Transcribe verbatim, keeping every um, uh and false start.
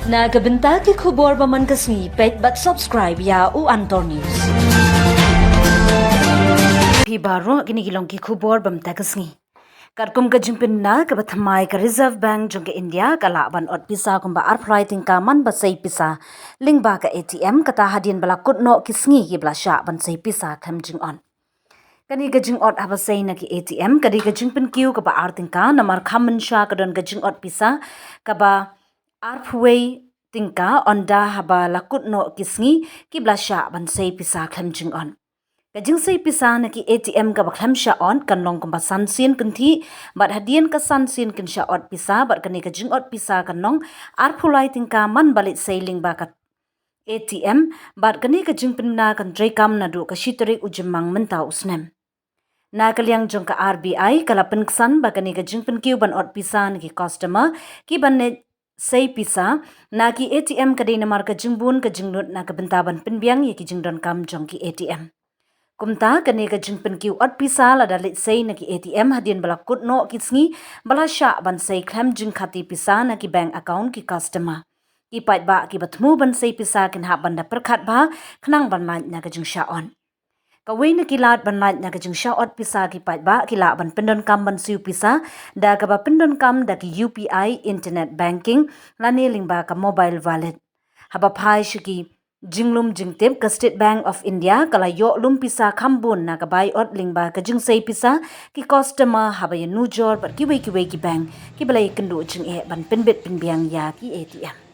Na ka bynta ki khubor ba man ka sngi, peit bad subscribe ïa u Antor News. Phi baroh, kine ki long ki khubor ba mynta ka sngi. Katkum ka jingpynbna kaba thymmai, ka Reserve Bank jong ka India ka lah ban ot pisa kumba arphew lai tyngka man ba sei pisa lyngba ka A T M, kata hadien ba la kut noh ki sngi kiba la shah ban sei pisa khlem jingot. Kane ka jingot haba sei na ki A T M ka dei ka jingpynkiew kaba ar tyngka, namar kham mynsha ka don ka jingot pisa kaba arphew wei tyngka, ynda haba la kut noh ki sngi kiba la shah ban sei pisa khlem jingot. Ka jingsei pisa na ki A T M kaba khlem shah ot kan long kumba san sien kynthih, bad hadien ka san sien kin shah ot pisa, bad kane ka jingot pisa kan long arphew lai tyngka man ba leit sei lyngba ka A T M, bad kane ka jingpynbna kan treikam naduh ka shi tarik u Jymmang mynta u snem. Na ka liang jong ka R B I ka la pynksan ba kane ka jingpynkiew ban ot pisa na ki customer kiban leit sei pisa na ki A T M ka dei namar ka jingbun ka jinglut na ka bynta ban pynbiang ïa ki jingdonkam jong ki A T M. Kumta kane ka jingpynkiew ot pisa lada leit sei na ki A T M hadien ba la kut noh ki sngi ba la shah ban sei khlem jingkhati pisa na ki bank account ki customer. Ki paidbah kiba thmu ban sei pisa kin hap ban da pyrkhat bha khnang ban lait na ka jingshah ot. Kawei na ki lad ban lait na ka jingshah ot pisa, ki paidbah ki lah ban pyndonkam ban siew pisa da kaba pyndonkam da ki U P I, internet banking, lane lyngba ka mobile wallet. Haba phai sha ki jinglum jingtip, ka State Bank of India ka la ïoh lum pisa kham bun na ka bai ot lyngba ka jingsei pisa ki customer haba ïanujor bad kiwei kiwei ki bank kiba la ïakynduh jingeh ban pynbit pynbiang ïa ki A T M.